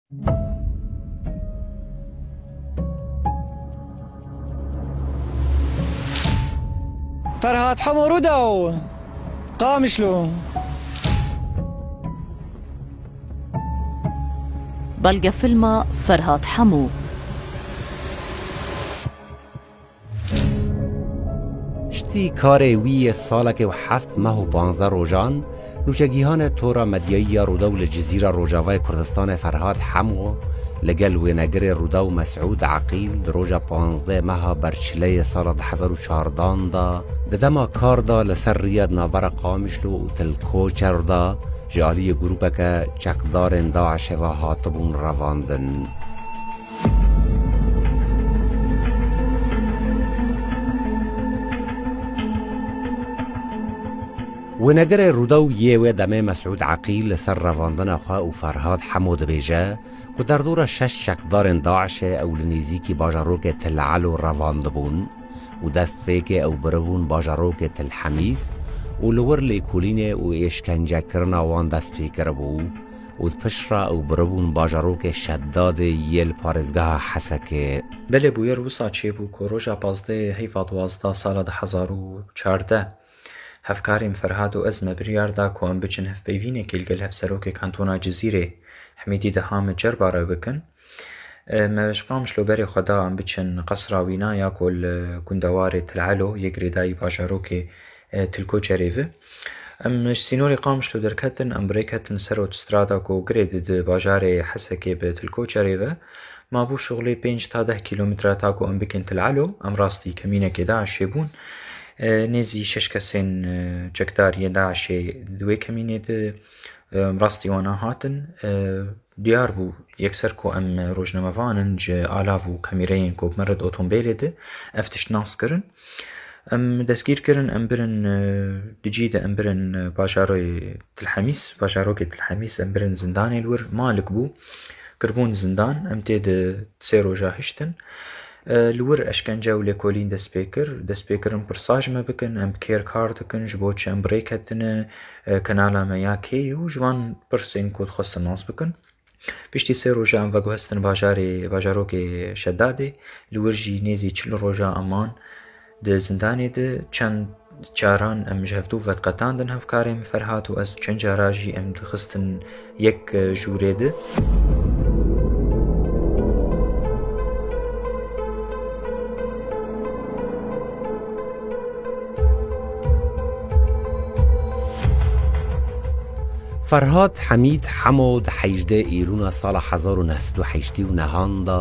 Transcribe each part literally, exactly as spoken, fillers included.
Ferhat Hemo Rûdaw, Qamişlo. Belgefilma Ferhat Hemo. Piştî karê wî yê salekê û heft meh û panzdeh rojan, nûçegîhanê Tora Medyayî ya Rûdaw li Cizîra Rojavayê Kurdistanê Ferhat Hemo li gel wênegirê Rûdaw Mesûd Eqîl di roja panzdeh meha Berçileyê sala du hezar û çardan de di dema kar de li ser riya di navbera Qamişlo û Til Koçer de ji aliyê grûpeke çekdarên DAIŞê ve hatibûn revandin. Wênegerê Rûdaw yê wê demê Mesûd Eqîl li ser revandina xwe û Ferhat Hemo dibêje ku derdora şeş çekdarên DAIŞê ew li nêzîkî bajarokê Til Elo revandibûn û destpêkê ew biribûn bajarokê Til Hemîs û li wir lêkolînê û êşkencekirina wan dest pê kiribû û di pişt re ew biribûn bajarokê Şedadê yê li parêzgeha Hesekê. Belê bûyer wisa çêbû ku roja pazdehê heyva duwazdeh sala du hezar û çardeh hevkarê min Ferhad û ez me biryar da ku em biçin hevpeyvînekê li gel Hevserokê Kantona Cizîrê Hemîdî Dehamê Cerba re bikin. E, me ji Qamişlo berê xwe da em biçin qesra wîna ya ku li gundewarê Til Elo yê girêdayî bajarokê, e, Til Koçerê ve. Em ji sînorê Qamişlo derketin, em bi rê ketin ser otostrada ku girê dide bajarê Hesekê bi Til Koçerê ve. Mabû şixulê pênc ta deh kîlometre ta ku em bikin Til Elo, em rastî kemînekê DAIŞê bûn. E, nêzî şeş kesên, e, çekdar yên DAIŞê di wê kemînê de, e, em rastî wana hatin. E, Diyar bû yekser ku em rojnamevan in ji alav û kamîreyên ku bi me re di otombêlê de ev tişt nas kirin. Em destgîr kirin, em birin, e, di cî de em birin, e, bajarê Til Hemîs, bajarokê Til Hemîs em birin zindanê li wir. Malik bû, kiribûn zindan, em tê de sê roja hiştin. E, li wir eşkence û lêkolîn dest pê kir. Dest pê kirin pirsa ji me bikin, em bi kê re kar dikin, ji bo çi em bi rê ketine, e, kenala me ya kê ye û ji van pirsên ku dixwestin nas bikin. Piştî sê roja em veguhestin bajarê, bajarokê Şedadê, li wir jî nêzî çil roja em man di zindanê de. Çend caran em ji hevdû vediqetandin hevkarê min Ferhat û ez, çend cara jî em dixistin yek, e, jûrê de. Ferhat Hemîd Hemo di hejdê Îlûna sala hezar û neh sed û heştê û nehan de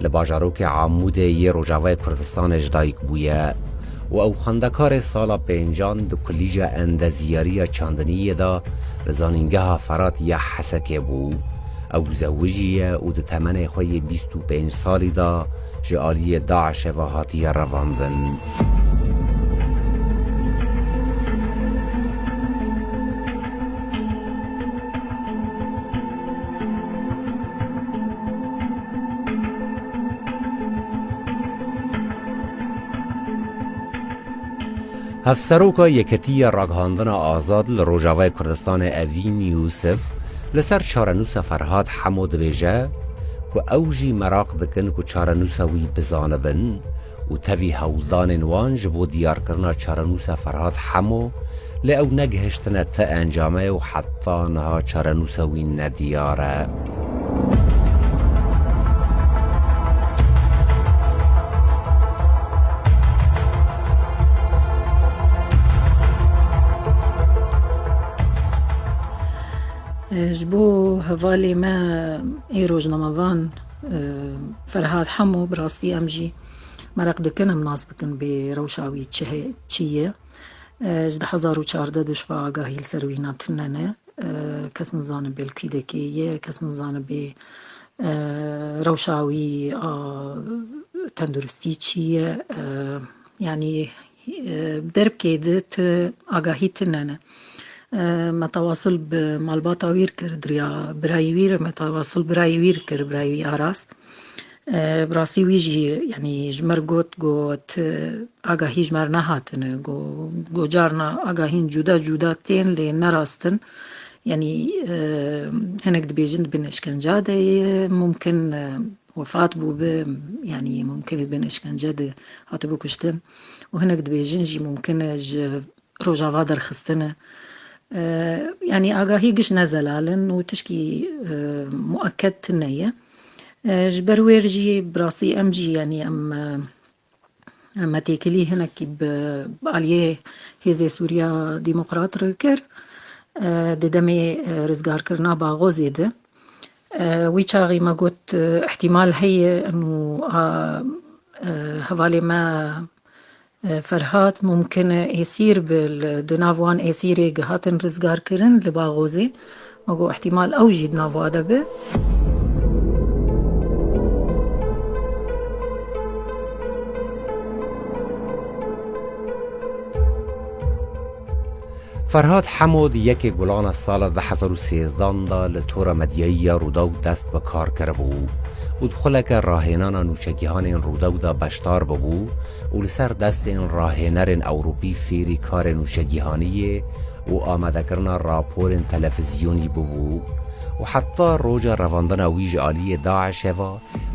li bajarokê Amûdê yê Rojavayê Kurdistanê ji dayik bûye û ew xwendekarê sala pêncan di Kulîca Endeziyariya Çandiniyê de li Zanîngeha Ferat ya Hesekê bû. Ew zewijiye û di temenê xwe yê bîst û pênc salî de ji aliyê DAIŞê ve hatiye revandin. Hevseroka Yeketiya Ragihandina Azad li Rojavayê Kurdistanê Evîn Yûsif li ser çarenûsa Ferhat Hemo dibêje ku ew jî meraq dikin ku çarenûsa wî bizanibin û tevî hewldanên wan ji bo diyarkirina çarenûsa Ferhat Hemo, lê ew negihiştine ti encamê û heta niha çarenûsa wî nediyar e. Ji bo hevalê me ê rojnamevan, e, Ferhat Hemo, bi rastî em jî meraq dikin, em nas bikin bê rewşa wî çi he-, çi ye. E, ji du hezar û çardeh de ji xwe agahî li ser wîna tune ne. E, kes nizane bê li kî dekê ye, kes nizane bê, e, rewşa wî a tenduristî çi ye. E, yanî, e, bi derbkê de ti agahî tune ne. E, me tewasil bi malbata wî re kir, di riya birayî wî re me tewasil birayî wî re kir, birayî wî Aras. E, bi rastî wî jî, yanî ji me re got, got, e, agahî ji me re nehatine. Go-, go carna agahîn cuda cuda tên lê ne rast in. Yanî, e, hinek dibêjin di bin îşkence de ye, mumkin, e, wefat bû bi, yanî mumkin di bin îşkence de hatibû kuştin û hinek dibêjin jî mumkin e ji Rojava derxistine. E, yanî agahî giş ne zelal in û tişkî, e, mueked tune ye. E, ji ber wê jî bi rastî em jî, yanî em, e, me têkilî hinekî bi, bi aliyê Hêzê Sûriya Demokrat re kir, e, di demê, e, rizgarkirina Baxozê de. E, wî çaxî me got, e, îhtîmal heye û a, e, hevalê me, e, Ferhat mumkin e êsîr bi, li, di nav wan êsîrê gihatin rizgarkirin li Baxozê. Me got, îhtîmal ew jî di nav wa de be. Ferhat Hemo di yekê Gulana sala du hezar û sêzdan de li tora medyayî ya Rûdaw dest bi kar kiribû û di xuleke rahênana nûçegihanên Rûdaw de beşdar bibû û li ser destên rahênerên Ewropî fêrî karê nûçegihaniyê û amadekirina raporên televîzyonî bûbû û heta roja revandina wî ji aliyê DAIŞê ve,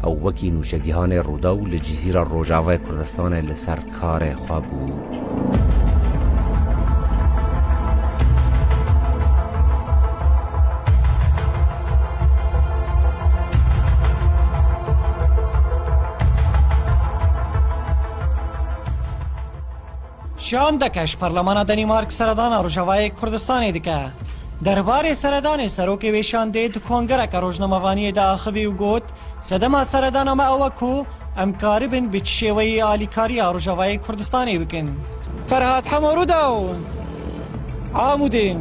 ew wekî nûçegihanê Rûdaw li Cizîra Rojavayê Kurdistanê li ser karê xwe bû. Şandeke ji Parlemana Danîmark seredana Rojavayê Kurdistanê dike. Derbarê seredanê serokê wê şandê di kongereke rojnamevaniyê de axivî û got, sedema seredana me ew e ku em karibin bi çi şêweyî alîkariya Rojavayê Kurdistanê bikin. Ferhat Hemo Rûdaw, Amûdê.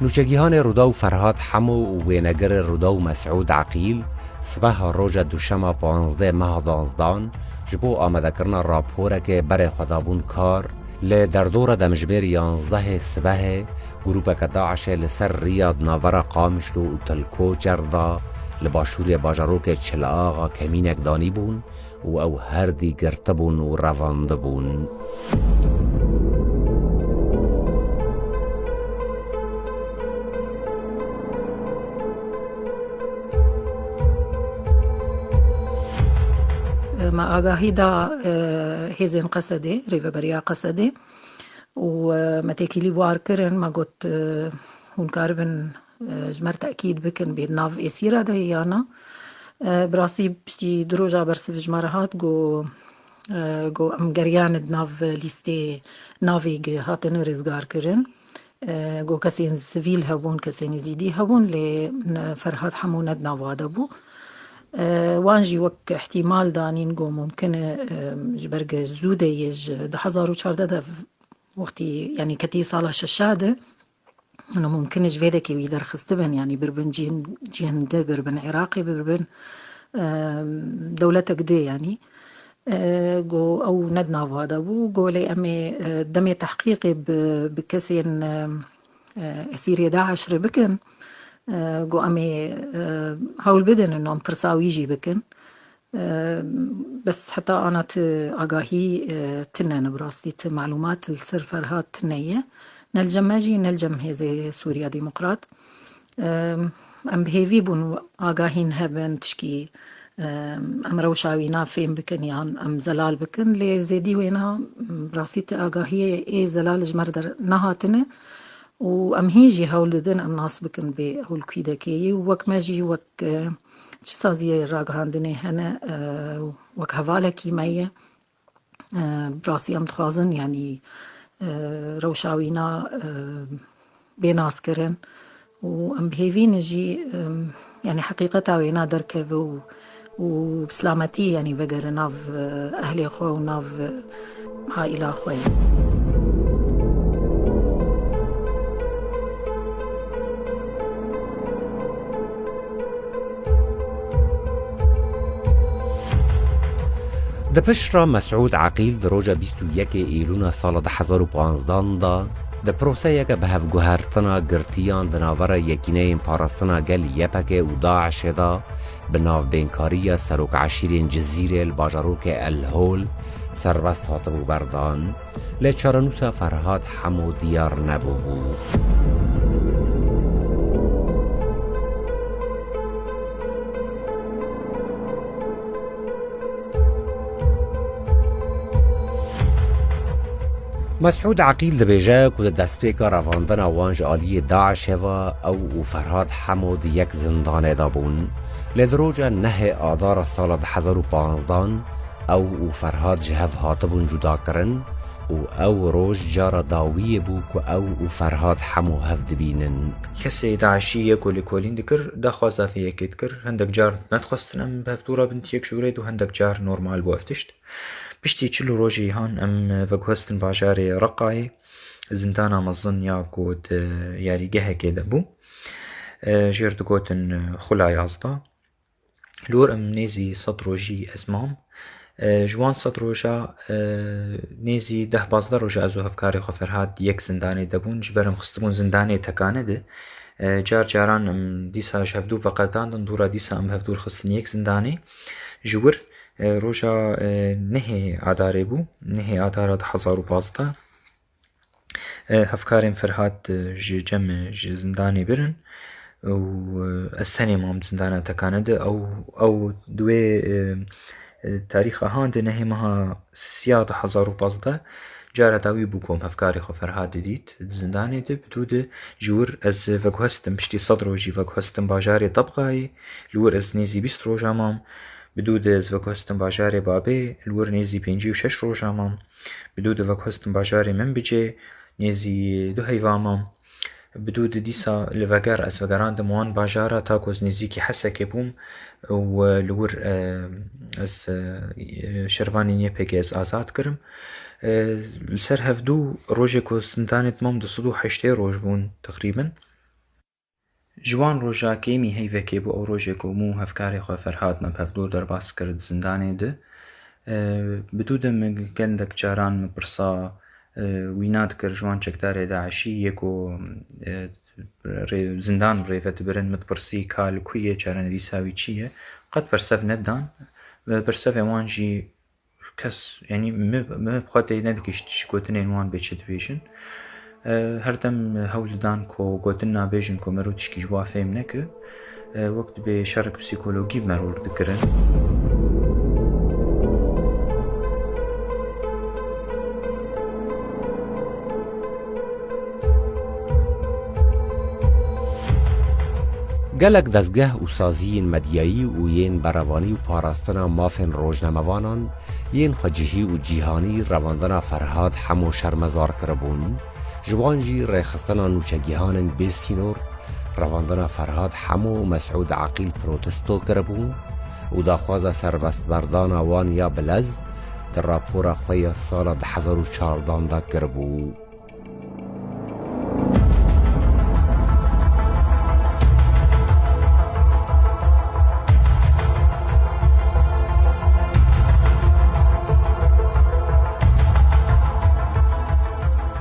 Nûçegihanê Rûdaw Ferhat Hemo û wênegirê Rûdaw Mesûd Eqîl sibeha roja duşema panzdeh meha danzdan ji bo amadekirina raporeke berê xwe dabûn kar. Li derdora demjimêr yanzdehê sibehê grûpeke DAIŞê li ser riya di navbera Qamişlo û Til Koçer de li başûrê bajarokê Çil Axa kemînek danîbûn û ew her dî girtibûn û revandibûn. Me agahî da, e, hêzên Qesedê, rêveberiya Qesedê û, e, me têkilî bar kirin, me got, e, hûn karibin, e, ji me re tekîd bikin bê di nav êsîra de ya na. E, bi rastî piştî du roja bersiv ji me re hat, got, e, got, em geriyan di nav lîstê navê gi hatine rêzgar kirin. E, got, kesên sivîl hebûn, kesên êzîdî hebûn, lê ne, Ferhat Hemo ne di nava de bû. E, wan jî wek îhtîmal danîn, got, mumkin e, e, ji ber gi zû de yê ji du hezar û çardeh de wextî, yanî ketî sala şeşa de, Hino mumkin e ji vê dekê wî derxistibin, yanî birbin cihên, cihên di birbin, Iraqê birbin, e, dewletek di, yanî, e, go ew ne di nava de bû, go lê em ê, e, demê tehqîqê bi, bi kesên, e, e, esîrê DAIŞ re bikin, e, go em ê, e, hewl bidin, ino em pirsa wî jî bikin. E, bes heta ana ti agahî, e, tine ne, bi rastî ti malûmat li ser Ferhat tine ye. Ne li cem me jî, ne li cem Hêzê Sûriya Demokrat. E, em bi hêvî bûn agahîn hebin, tişkî, e, em rewşa wî na fêm bikin yan em zelal bikin. Lê zêdî wêna, bi rastî ti agahiyê ê zelal ji me re der nehatine. Û em hîn jî hewl didin em nas bikin vê ewlkî dekê yî û wek me jî wek, e, çi saziyê ragihandinê hene, e, wek hevalekî me ye. E, bi rastî em dixwazin, yanî, e, rewşa wîna, e, bê naskirin û em bi hêvî ne jî, e, yanî heqîqeta wêna derkeve û û bi silametî, yanî vegere nav, e, ehlê xwe û nav, e, aîla xwe ye. Di pişt re Mesûd Eqîl di roja bîst û yekê Îlûna sala du hezar û panzdan de Di proseyeke bi hevguhertina girtiyan di navbera Yekîneyên Parastina Gel Y P G û DAIŞê de bi navbênkariya serok eşîrên Cizîrê li bajarokê El Hol serbest hatibû berdan, lê çarenûsa Ferhad Hemo diyar nebûbû. Mesûd Eqîl dibêje ku di destpêka revandina wan ji aliyê DAIŞê ve ew û Ferhad Hemo di yek zindanê de bûn. Lê di roja nehê Adara sala du hezar û panzdan ew û Ferhad ji hev hatibûn cudakirin û ew roj cara dawiyê bû ku ew û Ferhad Hemo hev dibînin. Kesê DAIŞî yê ku lêkolîn dikir, daxwaza vê yekê dikir. Hindek car nedixwestin em bi hev dû re bin ti yek jûrê û hindek car normal bû ev tişt. Piştî çil rojî han em veguhestin bajarê Reqayê, zindana mezin ya ku di yarîgehekê de bû. E, jêr digotin, e, Xula Yazda. Li wir em nêzî sed rojî ez mam. E, ji wan sed roja, e, nêzî deh pazdeh roja ez û hevkarê xwe Ferhad di yek zindanê de bûn. Ji ber em xistibûn zindanê tekane di. E, car caran em dîsa ji hevdû veqetandin, dûra dîsa em hevdû xistin yek zindanê. Ji wir, e, roja, e, nehê Adarê bû, nehê Adara du hezar û pazdeh. E, hevkarên Ferhad, e, ji cem, e, ji zindanê birin û, e, ez tenê mam zindana tekane de. Ew, ew di wê, e, e, tarîxa han de nehê meha sisiya du hezar û pazdeh cara dawî bû ku em hevkarê xwe Ferhad didît di zindanê de. Bi dû de ji wir ez veguhestim, piştî sed rojî veguhestim bajarê Debqayê. Li wir ez nêzî bîst roja mam. Bi dû de ez veguhestim bajarê Babê. Li wir nêzî pêncî û şeş roja mam. Bi dû de veguhestim bajarê Minbicê, nêzî du heyva mam. Bi dû de dîsa li veger, ez vegerandim wan bajara ta ku ez nêzîkî Hesekê bûm û, e, li wir, e, ez, e, şervanên Y P G ez azad kirim. E, li ser hevdû rojê ku zindanê dimam du sed û heştê roj bûn teqrîben. Ji wan roja kêmî heyvekê bû ew rojê ku min û hevkarê xwe Ferhad me bi hevdû derbas kir di zindanê de. E, bi dû de min gelek caran min pirsa, e, wîna dikir ji wan çekdarê DAIŞî yê ku, e, rê-, zindan rêve dibirin, min dipirsî ka li ku ye, çarenivîsa wî çi ye. Qet bersev nedan. Bersevê wan jî kes, yanî min, min bi xwe tê nedikişt ji gotinên wan bê çi dibêjin. E, her dem hewl didan ku gotin nabêjin ku mero tişkî ji wan fêm neke. E, wek dibê şerek psîkologî mero dikirin. Gelek dezgeh û saziyên medyayî û yên berevanî û parastina mafên rojnamevanan yên xwecihî û cîhanî revandina Ferhad Hemo şermezar kiribûn, ji wan jî rêxistina nûçegihanên bê sînor, revandina Ferhad Hemo û Mesûd Eqîl protesto kiribû û daxwaza serbestberdana wan ya bi lez di rapora xwe ya sala du hezar û çardan de kiribû.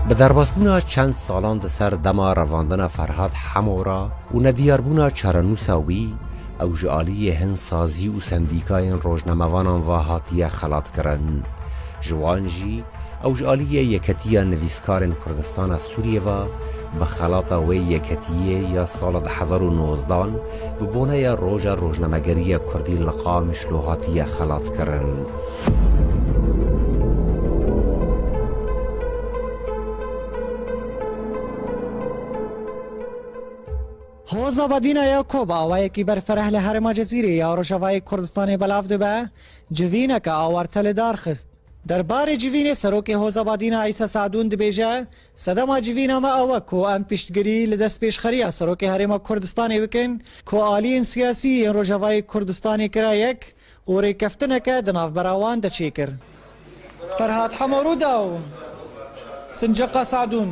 Bi derbasbûna çend salan di ser dema revandina Ferhad Hemo re û nediyarbûna çarenûsa wî, ew ji aliyê hin sazî û sendîkayên rojnamevanan ve hatiye xelatkirin. Ji wan jî ew ji aliyê Yeketiya Nivîskarên Kurdistana Sûriyê ve bi xelata wê yeketiyê ya sala du hezar û nozdan bi boneya Roja Rojnamegerî ya Kurdî li Qamişlo hatiye xelatkirin. Hoza Badîna ya ku bi awayekî berfereh li herêma Cizîrê ya Rojavayê Kurdistanê belav dibe, civîneke awarte li dar xist. Derbarê civînê Serokê Hoza Badîna Îsa Sadûn dibêje, sedema civîna me ew e ku em piştgirî li destpêşxeriya Serokê Herêma Kurdistanê bikin ku aliyên siyasî yên Rojavayê Kurdistanê kira yek û rêkeftineke di navbera wan de çêkir. Ferhat Hemo Rûdaw, Sinceqa Sadûn.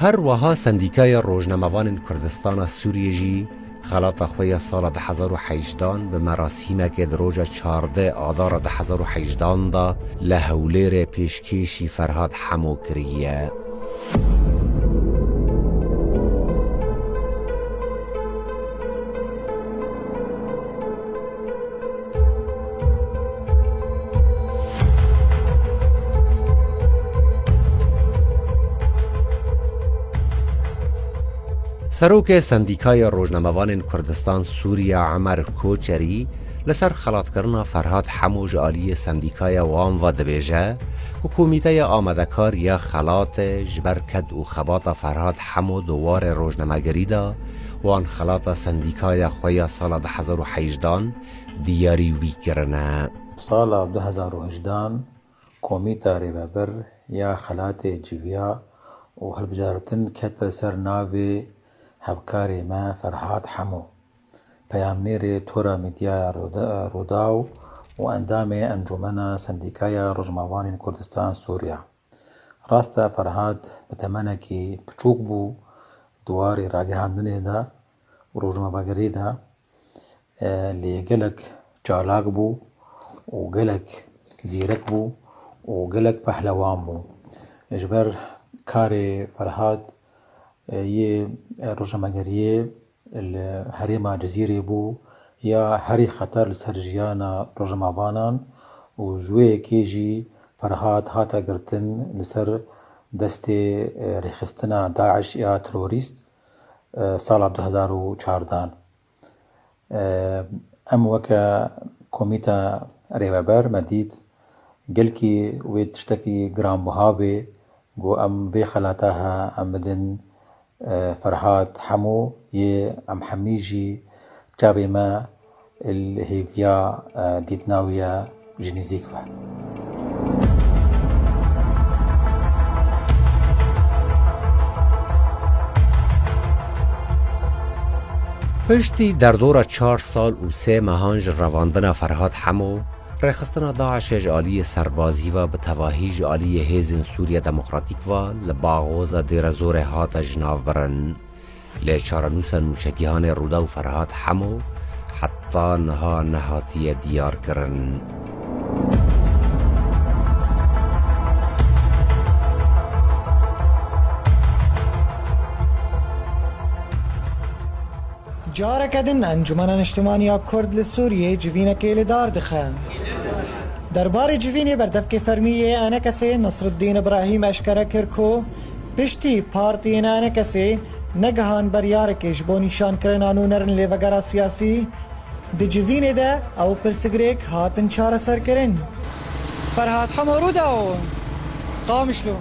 Her wiha Sendîkaya Rojnamevanên Kurdistana Sûriyê jî xelata xwe ya sala du hezar û hejdehan bi merasîmekê di roja çardeh Adara du hezar û hejdehan de li Hewlêrê pêşkêşî Ferhad Hemo kiriye. Serokê Sendîkaya Rojnamevanên Kurdistan Sûriya Emer Koçerî li ser xelatkirina Ferhad Hemo ji aliyê sendîkaya wan ve dibêje ku komîteya amadekar ya xelatê ji ber ked û xebata Ferhad Hemo di warê rojnamegerî de wan xelata sendîkaya xwe ya sala du hezar û hejdehan diyarî wî kirine. Sala du hezar û hejdehan Komîta Rêvebir ya Xelatê civiya û hilbijartin ket li ser navê hevkarê me Ferhad Hemo, peyamnêrê Tora Medyaya Rûda-, Rûdaw û endamê Encûmena Sendîkaya Rojnamevanên Kurdistan Sûriya. Rast e, Ferhad bi temenekî piçûk bû, di warê ragihandinê de û rojnamegerî de, e, lê gelek çalak bû û gelek zîrek bû û gelek pehlewan bû. Ji ber karê Ferhad, e, yê rojnamegeriyê li herêma Cizîrê bû ya herî xeter li ser jiyana rojnamevanan û ji wê yekê jî Ferhad hate girtin li ser destê, e, rêxistina DAIŞ ya terorîst, e, sala du hezar û çardehan. E, em weke komîta rêveber me dît gelkî wê tiştekî giranbiha bê ku em vê xelata he em bidin, e, Ferhad Hemo yê em hemî jî çavê me li hêviya, e, dîtina wî ye ji nêzîk ve. Piştî derdora çar sal û sê mehan ji revandina Ferhad Hemo, rêxistina DAIŞê ji aliyê serbazî ve bi tevahî ji aliyê Hêzên Sûriya Demokratîk ve li Baxoza Dêrezorê hate jinavbirin. Lê çarenûsa nûçegihanê Rûdaw Ferhad Hemo heta niha nehatiye diyarkirin. Careke din Encûmena Niştimanî ya Kurd li Sûriyê civînekê li dar dixe. Derbarê civînê berdevkê fermî yê ENKSê Nasreddîn Îbrahîm eşkere kir ku piştî partiyên ENKSê negihan beryarekê ji bo nîşankirina nûnerin lêvegera siyasî, di civînê de ew pirsgirêk hatin çareserkirin. Ferhat Hemo Rûdaw, Qamişlo.